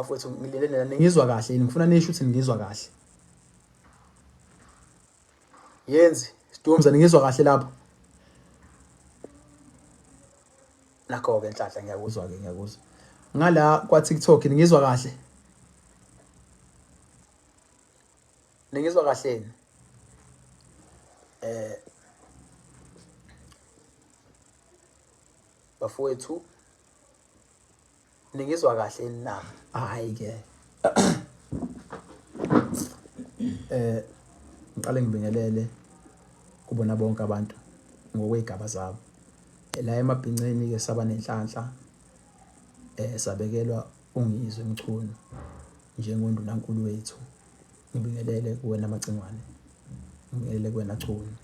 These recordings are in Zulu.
Bafowethu ngilele nina ningizwa kahle yini? Ngifuna nisho ukuthi ningizwa kahle. Yenzi, Sidumza ningizwa kahle lapho. Nakho-ke Nhlanhla ngiyakuzwa-ke ngiyakuzwa. Ngala kwa-TikTok ningizwa kahle? Ningizwa kahle yini? Eh bafowethu ningizwa kahle na? Hayi ke. Eh ngiqale ngibingelele kubona bonke abantu ngokwezigaba zabo. La emabhinceni ke saba nenhlanhla eh sabekelwa uNgizwe Mchunu njengondunankulu wethu. Ngibingelele kuwena Macingwane. Ngibingelele kuwena Chunu.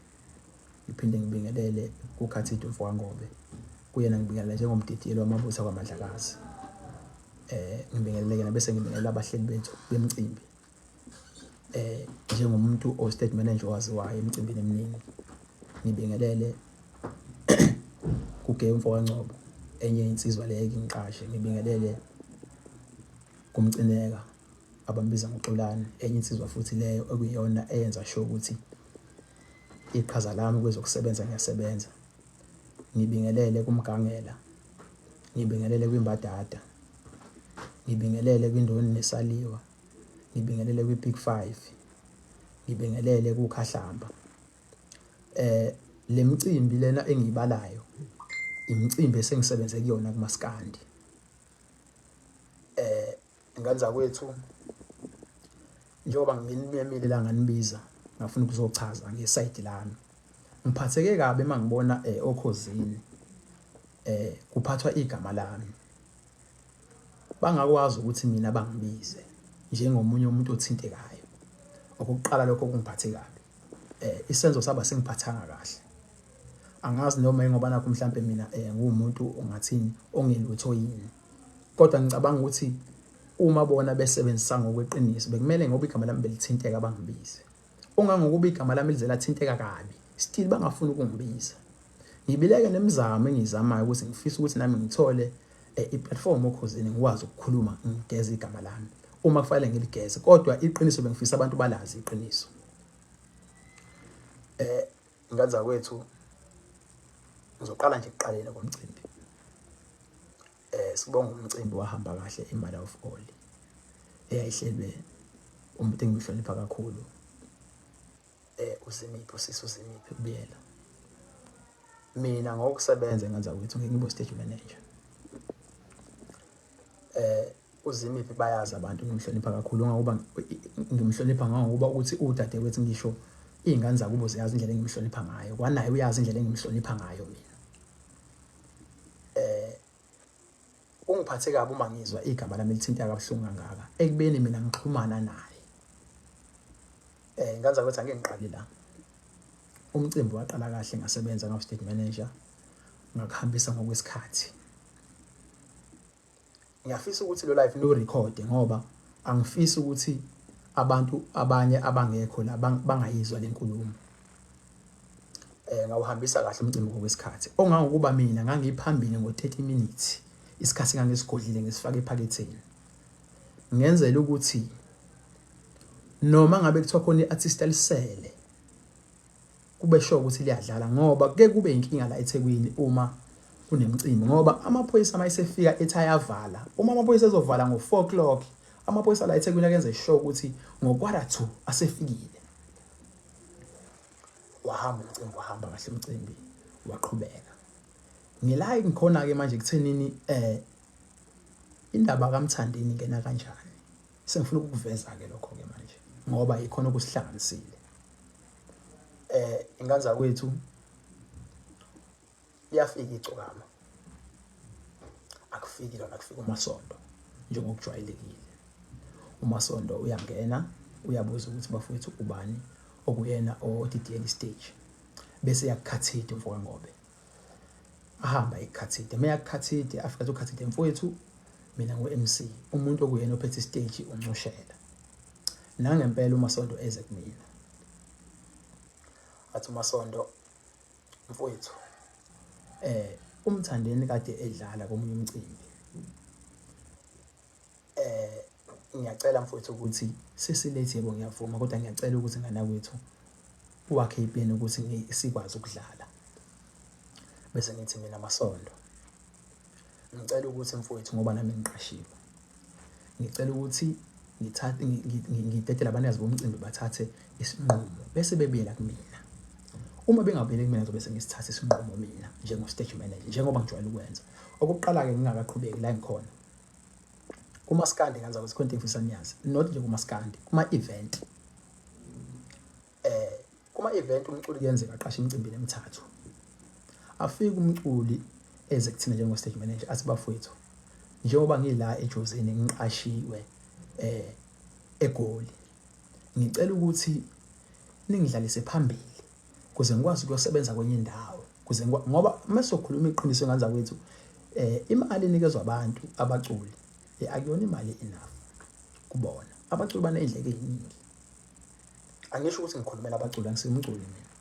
Ngiphinde ngibingelele kuKhathide umfokaNgobe. Kuyena ngibingelela njengomdidiyeli wamabutho akwaMandlakazi. Eh ngibingelele kena bese ngibingelela abahleli bethu bemcimbi. Eh njengomuntu o state manager owaziwayo emcimbini eminingi. Ngibingelele kuGe umfokaNgcobo enye insizwa leyo engingiqashe ngibingelele kuMcineka abambiza ngoXolani enye insizwa futhi leyo okuyiyona eyenza sure ukuthi iqhaza lami kwezokusebenza ngiyasebenza. Ngibingelele kuMgangela, ngibingelele kwiMbadada, ngibingelele kwiNdoni neSaliwa, ngibingelele kwi-Big Five, ngibingelele kuKhahlamba. Eh le micimbi lena engiyibalayo imicimbi esengisebenze kuyona kumaskandi. Eh ngane zakwethu njengoba nginimemile la nganibiza ngafuna ukuzochaza ngesayidi lami. Ngiphatheke kabi uma ngibona eh, okhozini eh kuphathwa igama lami. Bangakwazi ukuthi mina bangibize njengomunye umuntu othintekayo. Okokuqala lokho kungiphathe kabi. Eh isenzo saba singiphathanga kahle. Angazi noma ingoba nakho mhlampe mina eh nguwumuntu ongathini ongelutho yini. Kodwa ngicabanga ukuthi uma bona besebenzisa ngokweqiniso bekumele ngoba igama lami belithinteka bangibize. Ongangokuba igama lami lize lathinteka kabi still bangafuni ukungibiza. Ngibileke nemizamo engiyizamayo ukuthi ngifisa ukuthi nami ngithole eh, i-platform okhozini ngikwazi ukukhuluma ngigeze igama lami uma kufanele ngiligeze kodwa iqiniso bengifisa abantu balazi iqiniso. Eh ngane zakwethu ngizoqala nje ekuqaleni komcimbi. Eh sibonga umcimbi wahamba kahle iMother of All eyayihlelwe umuntu engimhlonipha kakhulu eh uZimiphi usisi uZimiphi kubuyela. Mina ngokusebenza ngane zakwethu ngeke ngibe stage manager. Eh uZimiphi bayazi abantu ngimhlonipha kakhulu ngoba ngimhlonipha ngangokuba ukuthi udadewethu ngisho iy'ngane zakubo ziyazi indlela engimhlonipha ngayo kwanaye uyazi indlela engimhlonipha ngayo mina. Eh ungiphathe kabi uma ngizwa igama lami lithinta kabuhlungu kangaka ekubeni mina ngixhumana naye. Eh ngane zakwethu angeke ngiqale la. Umcimbi waqala kahle ngasebenza ngawu stage manager ngakuhambisa ngokwesikhathi. Ngiyafisa ukuthi lo live niwurekhode ngoba angifisi ukuthi abantu abanye abangekho la bangayizwa le nkulumo. Eh ngawuhambisa kahle umcimbi ngokwesikhathi. Ongangokuba mina ngangiphambili ngo-30 minutes isikhathi ngangisigodlile ngisifake ephaketheni. Ngenzela ukuthi noma ngabe kuthiwa khona i-artist alisele kube sure ukuthi liyadlala ngoba kuke kube inkinga la eThekwini uma kunemicimbi ngoba amaphoyisa uma esefika ethi ayavala uma amaphoyisa ezovala ngo-4 o'clock amaphoyisa la eThekwini akenze sure ukuthi ngo-quarter to asefikile. Wahamba umcimbi wahamba kahle umcimbi waqhubeka. Ngila ngikhona-ke manje ekuthenini eh indaba kaMthandeni ingena kanjani. Sengifuna ukukuveza-ke lokho-ke manje ngoba yikhona okusihlanganisile. Eh ingane zakwethu liyafika igcokama akufiki lona kufika uMasondo njengokujwayelekile. UMasondo uyangena uyabuza ukuthi bafowethu ubani okuyena odidiyela istage bese yakukhathide umfo kaNgobe. Ahamba ekukhathide uma yakukhathide afika athi ukhathide mfowethu mina ngu-MC umuntu okuyena ophethe istage uncushela. Nangempela uMasondo eze kumina. Athi uMasondo mfowethu eh uMthandeni kade edlala komunye umcimbi. Eh Ngiyacela mfowethu ukuthi sesilethi, yebo ngiyavuma, kodwa ngiyacela ukuthi ngana kwethu wakhe ipeni ukuthi sikwazi ukudlala. Bese ngithi mina Masondo, ngicela ukuthi mfowethu ngoba nami ngiqashiwe, ngicela ukuthi ngithathe ngidedele abanikazi bomcimbi bathathe isinqumo bese bebuyela kumina. Uma bengabuyeli kumina ngizobe sengisithatha isinqumo mina njengo-stage manager njengoba ngijwayele ukwenza. Okokuqala-ke ngingakaqhubeki la ngikhona kumaskandi ngenza ukuthi khona into engifisa niyazi, not nje kumaskandi, kuma-event. Kuma-event umculi kuyenzeka aqashe imicimbi emithathu. Afike umculi eze kuthina njengo-stage manager athi bafowethu, njengoba ngila eJozini ngiqashiwe eGoli, ngicela ukuthi ningidlalise phambili kuze ngikwazi ukuyosebenza kwenye indawo, kuze ngoba mase sokhuluma iqiniso enganza kwethu imali enikezwa abantu abaculi akuyona imali enough kubona. Abaculi baney'ndleko ey'ningi. Angisho ukuthi ngikhulumela abaculi, angisimculi mina,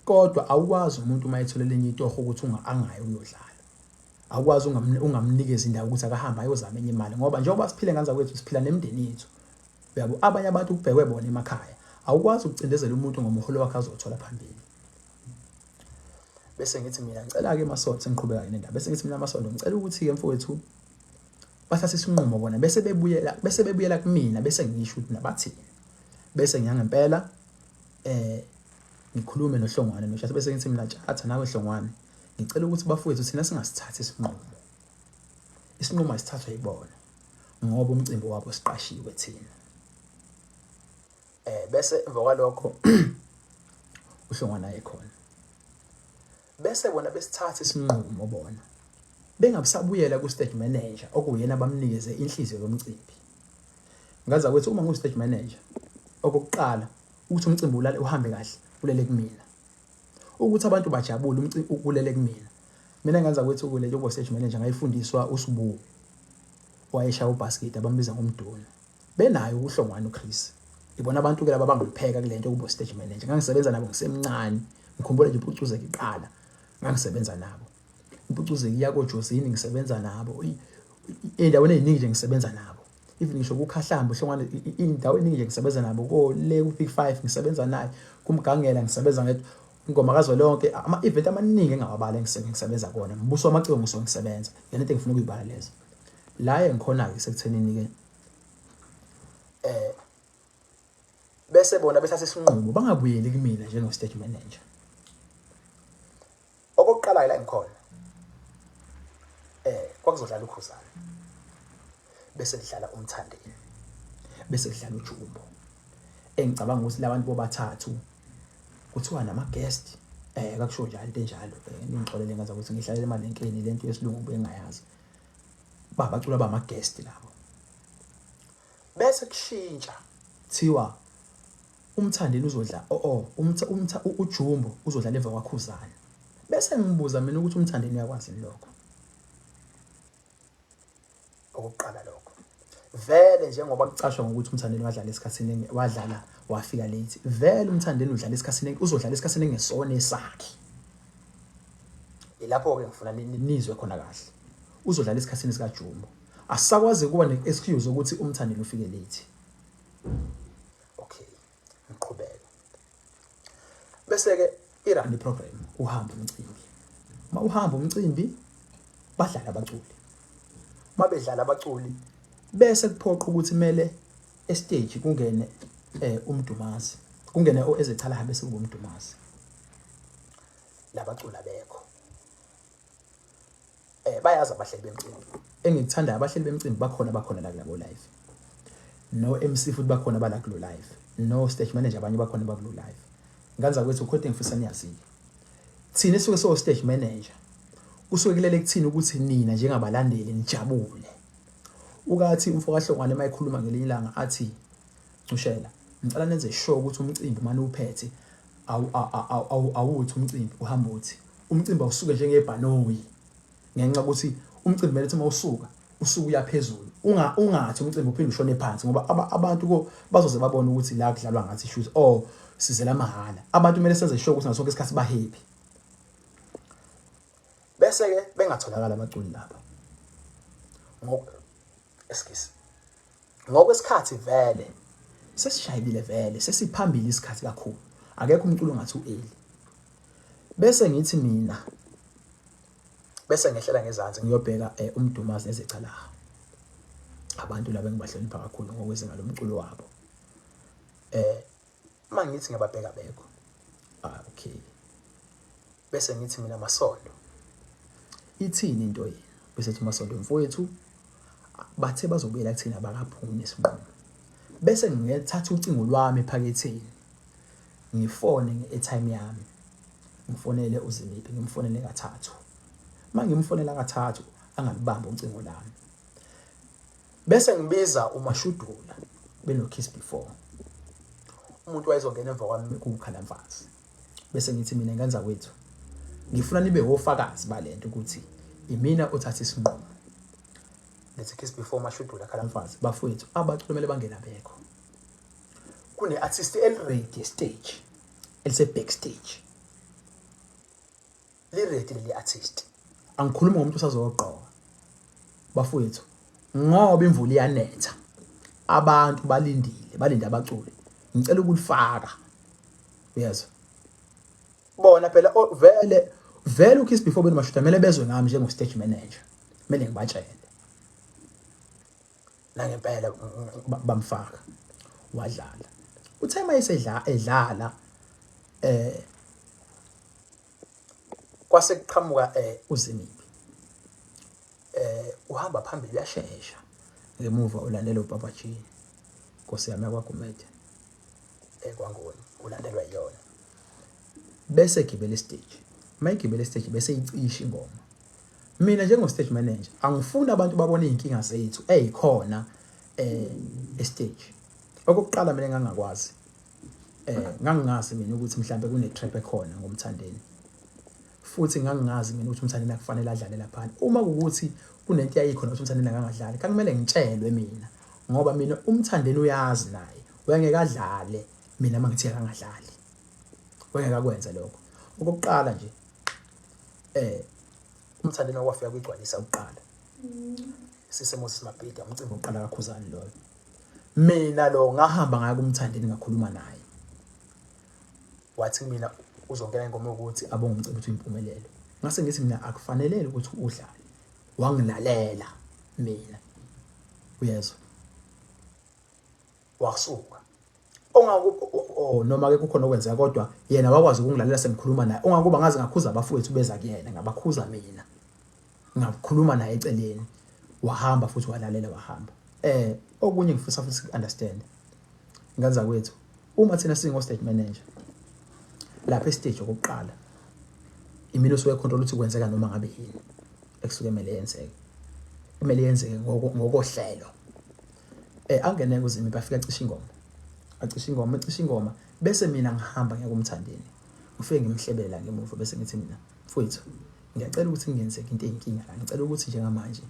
kodwa awukwazi umuntu uma ethola elinye itoho ukuthi angayi ukuyodlala, awukwazi ungamnikezi indawo ukuthi akahambe ayozama enye imali, ngoba njengoba siphile nganza kwethu siphila nemindeni yethu, uyabo. Abanye abantu kubhekwe bona emakhaya, awukwazi ukucindezela umuntu ngomholo wakhe azothola phambili. Bese ngithi mina ngicela-ke Masondo, sengiqhubeka-ke nendaba, bese ngithi mina Masondo ngicela ukuthi-ke mfowethu bathathe isinqumo bona bese bebuyela kumina, bese ngisho ukuthi nabathini. Bese ngiya ngempela ngikhulume noHlongwane noShatha, bese ngithi mina Tshatha nawe Hlongwane, ngicela ukuthi bafowethu thina singasithathi isinqumo, isinqumo asithathwe yibona ngoba umcimbi wabo siqashiwe thina. Bese emva kwalokho uHlongwane ayekhona, bese bona besithatha isinqumo bona bengabusabuyela ku-stage manager okuyena bamnikeze inhliziyo yomcimbi. Ngaza kwethu uma ngu-stage manager, okokuqala ukuthi umcimbi ulale uhambe kahle ulele kumina, ukuthi abantu bajabule umcimbi ulele kumina. Mina ngenza kwethu kule yokuba stage manager ngayifundiswa uSibu wayeshaya ubasket abambiza ngomduna, benayo uHlongwane uChris. Ibona abantu ke laba abangipheka kule nto yokuba stage manager. Ngangisebenza nabo ngisemncane, ngikhumbula nje impucuzeko iqala ngangisebenza nabo, impucuzeko iya koJosini ngisebenza nabo, ey'ndaweni ey'ningi nje ngisebenza nabo, even ngisho kukhahlamba uHlongwane, iy'ndawo ey'ningi nje ngisebenza nabo, ko le ku-Big Five ngisebenza naye, kumgangela ngisebenza ngedwa, ingoma kazwelonke, ama-event amaningi engawabala engisebenza kuwona, mbuso wamaciko ngisuke ngisebenza. Yona into engifuna ukuyibala lezo la engikhona-ke sekuthenini-ke bese bona bethatha isinqumo bangabuyeli kumina njengo-stage manager. Okokuqala la ngikhona kwakuzodlala uKhuzani, bese kudlala uMthandeni, bese kudlala uJumbo. Engicabanga ukuthi labantu bobathathu kuthiwa nama-guest, kakusho njalo into enjalo, ningixolele ngaza ukuthi ngihlalele emalenkeni lento yesilungu bengayazi, babacula bama-guest labo. Bese kushintsha thiwa uMthandeni uzodla oh umtha uJumbo uzodlala emva kwaKhuzani. Bese ngibuza mina ukuthi uMthandeni uyakwazi lokho? Okokuqala lokho vele njengoba kucashwa ngokuthi uMthandeni wadlala esikhathini, wadlala wafika late, vele uMthandeni udlala esikhathini, uzodlala esikhathini engesona esakhe. Ilapho-ke ngifuna nizwe khona kahle, uzodlala esikhathini sikaJumbo, asisakwazi ukuba ne-excuse ukuthi uMthandeni ufike late. Okay, ngiqhubeke. Bese-ke i-run program, uhamba umcimbi, uma uhamba umcimbi badlala abaculi, uma bedlala abaculi bese kuphoqa ukuthi kumele estage kungene umdumazi, kungene ezechalaha, bese kuba umdumazi, labaculi abekho. Bayazi abahleli bemcimbi, engikuthandayo abahleli bemcimbi bakhona la kulabo live, no MC futhi bakhona bala kulo live, no stage manager abanye bakhona bakulo live. Nganza kwethu khona engifisa niyazi, thina esuke so stage manager kusuke kulele kuthina ukuthi nina njengabalandeli nijabule. Ukathi umfo kaHlongwane mayekhuluma ngelinye ilanga athi, Ncushela, ngicela nenze sure ukuthi umcimbi manje uphethe awuthi umcimbi uhamba uthi umcimbi awusuke njengebhanoyi, ngenxa ukuthi umcimbi kumele ukuthi uma usuka usuke uya phezulu, ungathi umcimbi uphinde ushone phansi, ngoba abantu ko bazoze babone ukuthi la kudlalwa ngathi shoes or sizela mahhala. Abantu kumele senze sure ukuthi ngaso sonke isikhathi ba happy. Bese ke bengatholakala abaculi lapha, excuse. Ngokwesikhathi vele sesishayekile vele sesiphambili isikhathi kakhulu. Akekho umculo ongathi u-early. Bese ngithi mina bese ngehlela ngezansi ngiyobheka eh, umdumazi nezecalaha. Abantu laba engibahlonipha kakhulu ngokwezinga lomculo wabo. Eh uma ngithi ngiyababheka bekho. Ah okay. Bese ngithi mina Masondo ithini into yenu? Bese ethi uMasondo mfowethu bathe bazobuyela kuthina bakaphumi nesinqumo. Bese ngithatha ucingo lwami ephaketheni ngifone nge-airtime yami ngifonele uZimiphi ngimfonele kathathu. Uma ngimfonela kathathu angalibambi ucingo lami. Bese ngibiza uMashudula beno Kiss Before. Umuntu wayezongena emva kwami kuwukhalamfazi. Bese ngithi mina ngenza kwethu. Ngifuna nibe wofakazi balento ukuthi imina othatha isinqumo. Ngithi Kiss Before Mashudula khalamfazi bafowethu abaculi kumele bangena bekho. Kune artist eliready stage elise backstage. Liready leli artist. Angikhulumi ngomuntu osazogqoka. Bafowethu ngoba imvula iyanetha. Abantu balindile, balinde abaculi. Ngicela ukulifaka. Uyezwa? Bona phela oh, vele vele uKiss Before benomashuda kumele bezwe ngami njengo stage manager. Kumele ngibatshele. Nangempela bamfaka wadlala. Uthe mayesedla edlala eh kwase kuqhamuka eh uZimiphi eh uhamba phambili uyashesha ngemuva ulandela uPapa G Nkosi yami yakwaGumede ekwangoni ulandelwa yiyona bese gibela stage mayigibela stage bese icisha ingoma mina njengo stage manager angifuni abantu babone izinkinga zethu ezikhona eh estage okokuqala mina ngangakwazi eh ngangingazi mina ukuthi mhlambe kune trap ekhona ngomthandeni futhi ngangingazi mina ukuthi umthandeni akufanele adlale lapha uma kukuthi kunento yayikhona ukuthi umthandeni akangadlali kakumele ngitshelwe mina ngoba mina umthandeni uyazi naye wengeke adlale mina mangithi akangadlali wengeke akwenze lokho okokuqala nje eh umthandeni wakwafika kwigcwalisa ukuqala sise Moses Mabhida umcimbi oqala kakhuzani loyo mina lo ngahamba ngaya kumthandeni ngakhuluma naye wathi mina uzongena ingoma yokuthi abonge umcimbi ukuthi uyimpumelelo ngase ngithi mina akufanelele ukuthi udlale wangilalela mina uyezwa wasuka ongaku oh, noma ke kukhona okwenzeka kodwa yena wakwazi ukungilalela sengikhuluma naye ongakuba ngaze ngakhuza abafowethu beza kuyena ngabakhuza mina ngakhuluma naye eceleni wahamba futhi walalela wahamba eh okunye ngifisa futhi understand nganza kwethu uma thina singo stage manager lapha estage okokuqala imina osuke control ukuthi kwenzeka noma ngabe yini ekusuke kumele yenzeke kumele yenzeke ngokohlelo eh angene kuzimi bafika cisha ingoma acisha ingoma ecisha ingoma bese mina ngihamba ngiya kumthandeni ngifike ngimhlebela ngemuva bese ngithi mina mfowethu ngiyacela ukuthi ngingenzeki into eyinkinga la ngicela ukuthi njengamanje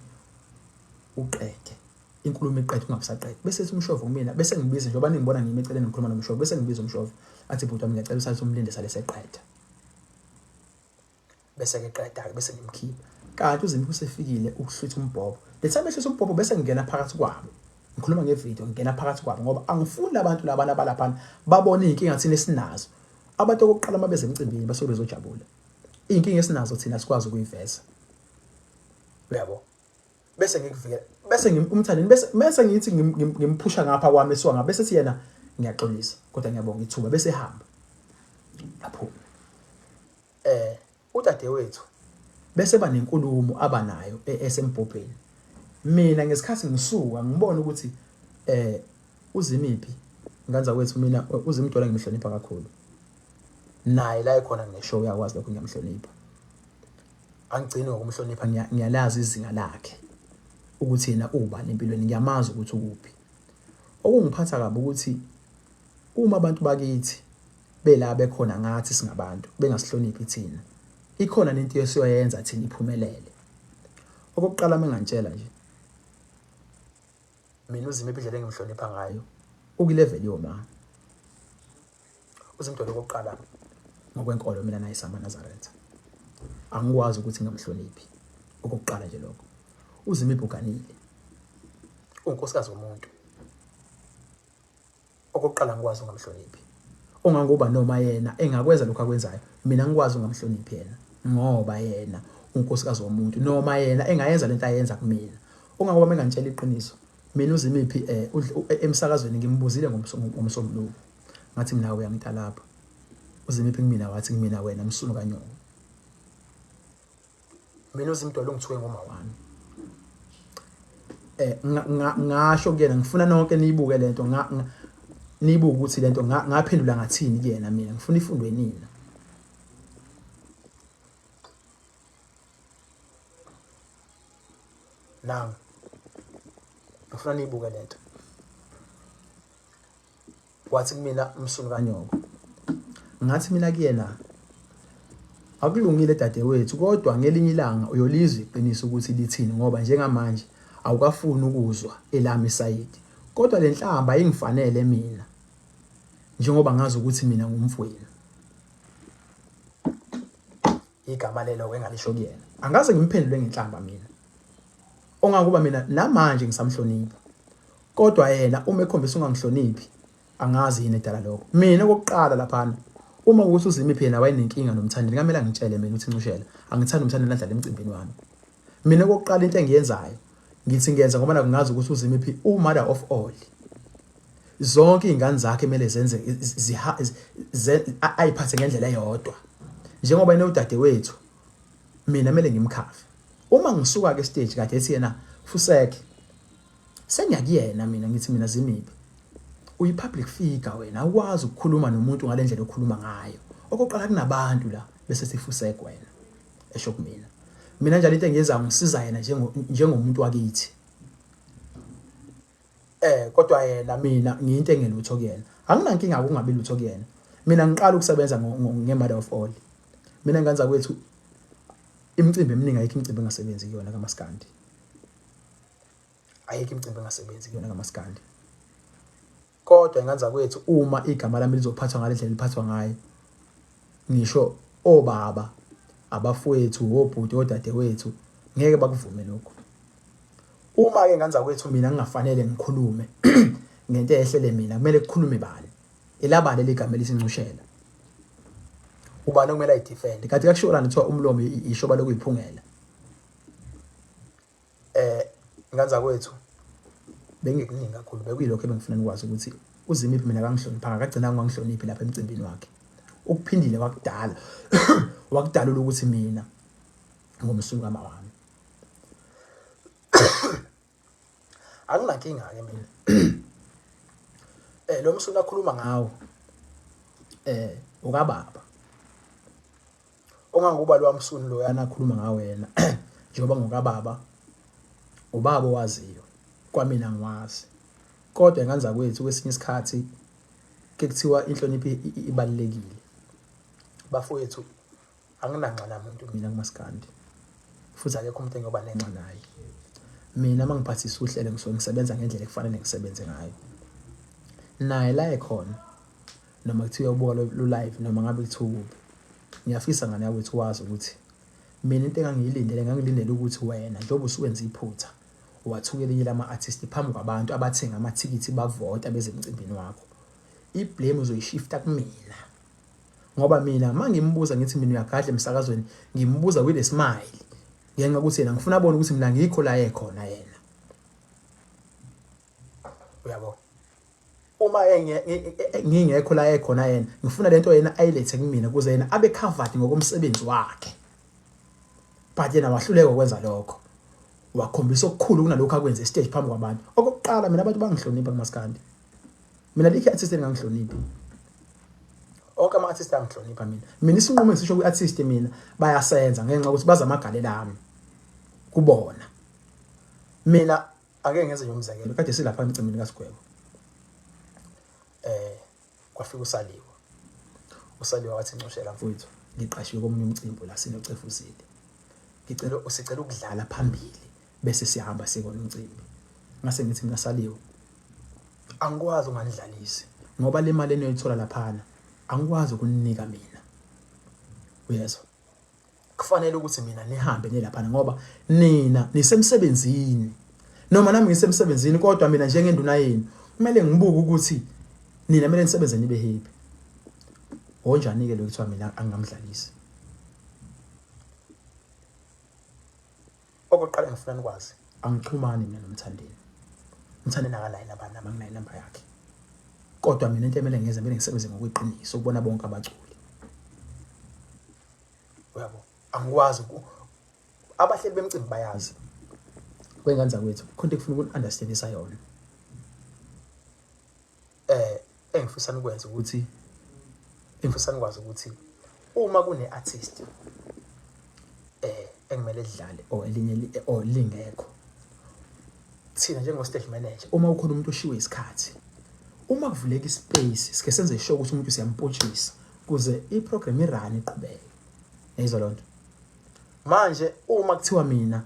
uqede inkulumo iqede ungabusaqede bese ethi umshovo kumina bese ngibiza njengoba ningibona ngimi eceleni ngikhuluma nomshovo bese ngibiza umshovo athi bhuti wami ngiyacela usale umlinde sale seqeda bese ke qeda-ke bese ngimkhipha kanti uzimiphi usefikile ukuhlwitha umbhobho the time ehlwitha umbhobho bese ngingena phakathi kwabo ngikhuluma ngevideo ngingena phakathi kwabo ngoba angifuni abantu labana abalaphana babone iy'nkinga thina esinazo abantu okokuqala uma beze emcimbini basuke bezojabula iy'nkinga esinazo thina sikwazi ukuyiveza uyabo bese ngikuvikela bese umthandeni bese bese ngithi ngimphusha ngapha kwami esuka ngapha bese sithi yena ngiyaxolisa kodwa ngiyabonga ithuba bese ehamba aphume eh udadewethu bese ba nenkulumo abanayo e, esembhobheni mina ngesikhathi ngisuka ngibona ukuthi eh uzimiphi nganza kwethu mina uzimdola ngimhlonipha kakhulu naye la ekhona ngisho uyakwazi lokho ngiyamhlonipha angigcini ngokumhlonipha ngiyalazi izinga lakhe ukuthi yena ubani empilweni ngiyamazi ukuthi ukuphi okungiphatha kabi ukuthi uma abantu bakithi bela bekhona ngathi singabantu bengasihloniphi thina ikhona nento esiyoyenza thina iphumelele okokuqala mengantshela nje mina uzima indlela engimhlonipha ngayo ukulevel yoma uzimdolo okokuqala ngokwenkolo mina naye samaNazaretha angikwazi ukuthi ngingamhloniphi okokuqala nje lokho uzima ibhuganile unkosikazi womuntu. Okokuqala ngikwazi ungamhloniphi. Ongangoba noma yena engakwenza lokho akwenzayo, mina ngikwazi ungamhloniphi yena ngoba yena unkosikazi womuntu noma yena engayenza lento ayenza kumina. Ongangoba mengangitshela iqiniso, mina uZimiphi eh, emsakazweni ngimbuzile ngomsombuluko. Ngathi mina uyangitalabha. UZimiphi kumina wathi kumina wena msunu kanyoko. Mina uZimdollar ungithuke ngoma wami. Eh ngasho kuyena ngifuna nonke niyibuke lento niyibuke ukuthi lento ngaphendula ngathini kuyena mina ngifuna ifundwe nina. Nangu ngifuna niyibuke lento. Wathi kumina umsunu kanyoko. Ngathi mina kuyena akulungile dadewethu kodwa ngelinye ilanga uyolizwa iqiniso ukuthi lithini ngoba njengamanje awukafuni ukuzwa elami isayidi. Kodwa le nhlamba ayingifanele mina njengoba ngazi ukuthi mina ngumfwenu. Igama lelo engalisho kuyena. Angaze ngimphendule ngenhlamba mina. Ongakuba mina namanje ngisamhlonipha. Kodwa yena uma ekhombisa ungangihloniphi angazi yini edala lokho. Mina okokuqala laphana uma ukuthi uZimiphi yena wayenenkinga noMthandeni kamele angitshele mina ukuthi ncushela angithandi uMthandeni adlale emcimbini wami. Mina okokuqala into engiyenzayo ngithi ngiyenza ngoba naku ngazi ukuthi uZimiphi u-mother of all. Zonke iy'ngane zakhe kumele zenze ayiphathe ngendlela eyodwa. Njengoba yena udadewethu mina kumele ngimkhave. Uma ngisuka ke stage kade ethi yena fuseke sengiyakuyena mina ngithi mina Zimiphi uyi-public figure wena awukwazi ukukhuluma nomuntu ngale ndlela okhuluma ngayo okokuqala kunabantu la bese sifuseke wena esho kumina mina njalo into engiyenzayo ngisiza yena njengomuntu wakithi eh kodwa yena mina ngiyinto engelutho kuyena anginankinga ukungabi lutho kuyena mina ngiqala ukusebenza nge-mother of all mina ngane zakwethu imicimbi eminingi ayikho imicimbi engasebenzi kuyona kamaskandi ayikho imicimbi engasebenzi kuyona kamaskandi kodwa ingane zakwethu uma igama lami lizophathwa ngale ndlela liphathwa ngayo ngisho obaba abafowethu obhuti odadewethu ngeke bakuvume lokho uma-ke ngane zakwethu mina ngingafanele ngikhulume ngento eyehlele mina kumele kukhulume bani elabani eligama elisincushela ubani okumele ayidefende kanti kakushiwo lana kuthiwa umlomo ishoba lokuyiphungela eh ngane zakwethu bengekuningi kakhulu bekuyilokho ebengifuna nikwazi ukuthi uZimiphi mina kangihloniphanga akagcina ngangihloniphi lapha emcimbini wakhe ukuphindile wakudala wakudalula ukuthi mina ngomsunu kama wami anginankinga ke mina eh lo msunu akhuluma ngawo eh ukababa ongangokuba lo msunu lo yana akhuluma ngawo yena njengoba ngokababa ubaba owaziyo kwamina ngiwazi kodwa ingane zakwethu kwesinye isikhathi ke kuthiwa inhlonipho ibalulekile bafowethu anginanxa namuntu mina kumaskandi futhi akekho umuntu engiyoba nenxa naye mina uma ngiphathisa uhlelo ngisuke ngisebenza ngendlela ekufanele ngisebenze ngayo naye la ekhona noma kuthiwa ubuka lo live noma ngabe kuthiwa ukuphi ngiyafisa ngane yakwethu wazi ukuthi mina into engangiyilindele ngangilindele ukuthi wena njengoba usuwenza iphutha wathuka elinye lama-artist phambi kwabantu abathenga amathikithi bavota beze emcimbini wakho i-blame uzoyishifta kumina ngoba mina uma ngimbuza ngithi mina uyagadla emsakazweni ngimbuza with a smile ngenxa ukuthi yena ngifuna abone ukuthi mina ngikho la ekhona yena uyabo uma ngingekho la ekhona yena ngifuna lento yena ayilethe kumina ukuze yena abe covered ngokomsebenzi wakhe but yena wahluleka ukwenza lokho wakhombisa okukhulu kunalokho akwenze estage phambi kwabantu okokuqala mina abantu bangihlonipha kumaskandi mina likho i-artist engangihloniphi onke ama-artist angihlonipha mina mina isinqumo engisisho kwi-artist mina bayasenza ngenxa yokuthi bazi amagalelo ami kubona mina ake ngenze nje umzekelo kade silapha emcimbini kaSigwebo eh kwafika uSaliwa uSaliwa wathi ncushela mfowethu ngiqashiwe komunye umcimbi la sinocefuzile ngicela usicela ukudlala phambili bese siyahamba sikona umcimbi ngase ngithi mina Saliwa angikwazi unganidlalisi ngoba le mali eniyoyithola laphana angikwazi ukuninika mina uyezwa kufanele ukuthi mina nihambe nilaphana ngoba nina nisemsebenzini noma nami ngisemsebenzini kodwa mina njengenduna yenu kumele ngibuke ukuthi Nina kumele nisebenze nibe happy. Onjani-ke lo kuthiwa mina angingamdlalisi? Okokuqala engifuna nikwazi, angixhumani mina noMthandeni. UMthandeni akanayo inamba nami anginayo inamba yakhe. Kodwa mina into emele ngiyenze kumele ngisebenze ngokweqiniso ukubona bonke abaculi. Uyabo? Angikwazi abahleli bemcimbi bayazi. Kwengane zakwethu khona into ekufuna uku-understandisa yona. Eh engifisa nikwenze ukuthi engifisa nikwazi ukuthi uma kune artist eh engimele lidlale or elinye or lingekho thina njengo stage manager uma ukhona umuntu oshiwe isikhathi uma kuvuleka ispace sike senze sure ukuthi umuntu siyampotshisa kuze iprogram irun iqhubeke yayizwa lonto manje uma kuthiwa mina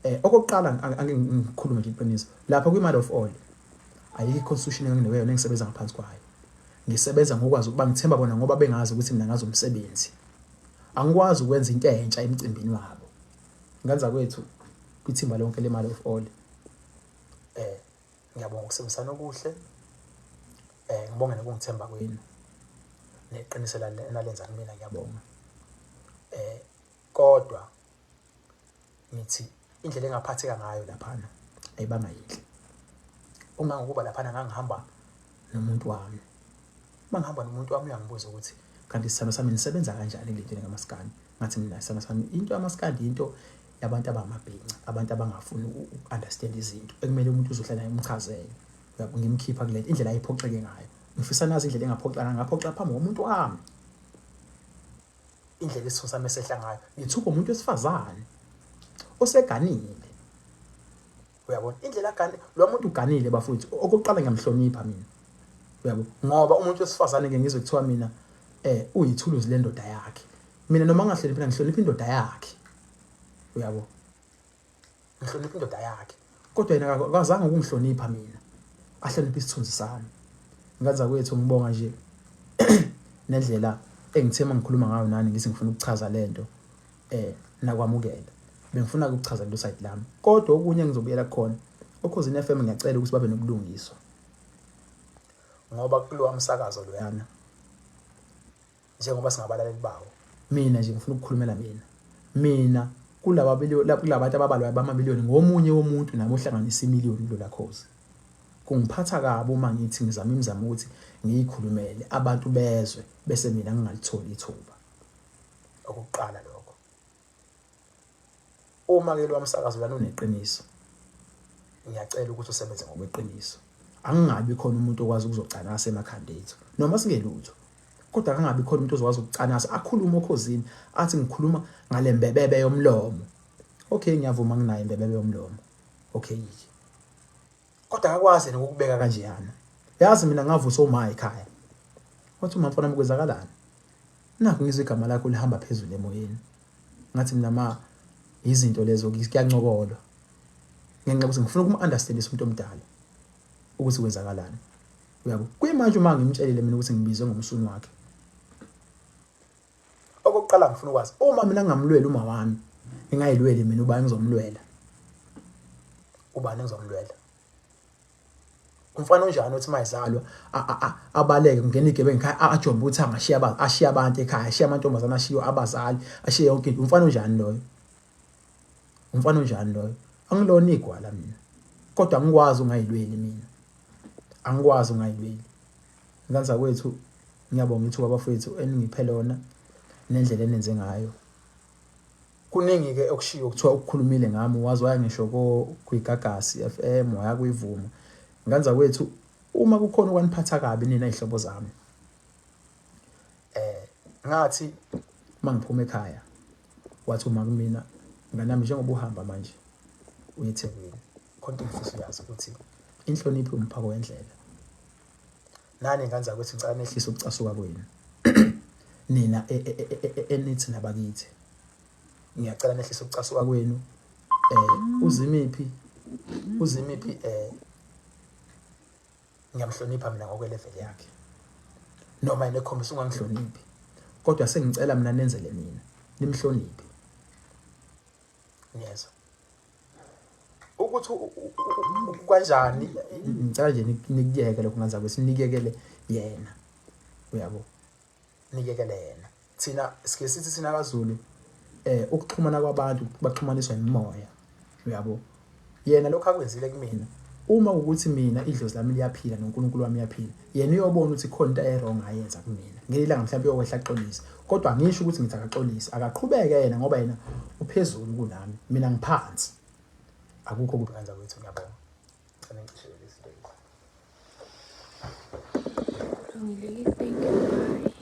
eh okokuqala angeke ngikhulume nje iqiniso lapha kwi mother of all ayikho i-constitution enginikwe yona engisebenza ngaphansi kwayo ngisebenza ngokwazi ukuba ngithemba bona ngoba bengazi ukuthi mina ngazi umsebenzi angikwazi ukwenza into entsha emcimbini wabo ngenza kwethu kwithimba lonke lemali of all eh ngiyabonga ukusebenzisana okuhle eh ngibonge nokungithemba kwenu neqiniso enalenza kumina ngiyabonga eh kodwa ngithi indlela engaphatheka ngayo laphana ayibanga yinhle ungangokuba laphana ngangihamba nomuntu wami uma ngihamba nomuntu wami uyangibuza ukuthi kanti isithando sami nisebenza kanjani kule nto kamaskandi ngathi mina isithando sami into yamaskandi into yabantu abangamabhinca abantu abangafuni uku-understand izinto ekumele umuntu uzohlala naye umchazele uyabo ngimkhipha kule indlela ayiphoxeke ngayo ngifisa nazi indlela engaphoxa ngayo ngaphoxa phambi komuntu wami indlela isitho sami esehla ngayo ngithuka umuntu wesifazane oseganile uyabona indlela agane lo muntu uganile bafowethu okokuqala ngiyamhlonipha mina uyabo ngoba umuntu wesifazane ke ngizwe kuthiwa mina eh uyithuluzi lendoda yakhe mina noma ngingahloniphi ngihlonipha indoda yakhe uyabo ngihlonipha indoda yakhe kodwa yena akazange ukungihlonipha mina ahloniphe isithunzi sami ngenza kwethu ngibonga nje nendlela engithe uma ngikhuluma ngayo nani ngithi ngifuna ukuchaza lento eh nakwamukela bengifuna ukuchaza lo side lami kodwa okunye engizobuyela kukhona okhozini FM ngiyacela ukuthi babe nobulungiswa ngoba kulowa msakazo loyana njengoba singabalaleli bawo mina nje ngifuna ukukhulumela mina mina kulaba kulabantu ababalwayo bamamiliyoni ngomunye womuntu nami ohlanganisa imiliyoni kulola khozi kungiphatha kabi uma ngithi ngizama imizamo ukuthi ngiyikhulumele abantu bezwe bese mina ngingalitholi ithuba okokuqala lokho Uma ke lowamsakazo lana uneqiniso ngiyacela ukuthi usebenze ngokweqiniso angingabi khona umuntu okwazi ukuzocanasa emakhanda ethu noma singelutho kodwa akangabi khona umuntu ozokwazi ukucanasa akhulume okhozini athi ngikhuluma ngale mbebebe yomlomo okay ngiyavuma nginayo imbebebe yomlomo okay kodwa akakwazi yena ukukubeka kanjeyana yazi mina ngavusa uma ekhaya wathi uma mfana kwenzakalani nakhu ngizwe igama lakho lihamba phezulu emoyeni ngathi mina ma izinto lezo kuyancokolwa ngenxa yokuthi ngifuna ukum-understandisa umuntu omdala ukuthi kwenzakalani uyabo kuyimanje uma ngimtshelile mina ukuthi ngibizwe ngomsuni wakhe okokuqala ngifuna ukwazi uma mina ngingamlweli uma wami ngingayilweli mina ubani ngizomlwela ubani ngizomlwela umfana onjani othi mayizalwa abaleke kungena igebengu ekhaya ajombe ukuthi angashiya ashiya abantu ekhaya ashiya amantombazane ashiye abazali ashiye yonke into umfana onjani loyo umfana onjani loyo angilona igwala mina kodwa angikwazi ungayilweli mina angikwazi ungayilweli ngane zakwethu ngiyabonga ithuba bafowethu eningiphe lona nendlela enenze ngayo kuningi-ke okushiwo kuthiwa ukukhulumile ngami waze waya ngisho kwigagasi FM waya kwivuma ngane zakwethu uma kukhona okwaniphatha kabi nina izihlobo zami eh ngathi mangiphuma ekhaya wathi uma kumina nganami njengoba uhamba manje uye eThekwini khona into engifisa uyazi ukuthi inhlonipho umphako wendlela nani ngane zakwethu ngicela nehlise ukucasuka kwenu nina e, e, e, enithi nabakithi ngiyacela nehlise ukucasuka kwenu eh uzimiphi uzimiphi eh ngiyamhlonipha mina ngokwelevel yakhe noma yena ekhombisa ungangihloniphi kodwa sengicela mina nenzele mina nimhloniphe ngiyezwa Ukuthi kanjani, ngicela nje nikuyeke lokho ngenza ukuthi nikuyekele yena, uyabo, nikekele yena. Thina sike sithi thina kaZulu ukuxhumana kwabantu baxhumaniswa imimoya, uyabo. Yena lokho akwenzile kumina, uma ukuthi mina idlozi lami liyaphila noNkulunkulu wami uyaphila, yena uyobona ukuthi khona into e-wrong ayenza kumina ngelinye ilanga, mhlawumbe uyokwehla axolise. Kodwa angisho ukuthi ngithi akaxolise, akaqhubeke yena ngoba yena uphezulu kunami, mina ngiphansi. Akukho kubi kanza kwethu. Ngiyabonga, cela ngicishele lezi zinto lezi. Kulungile, thank you, bye.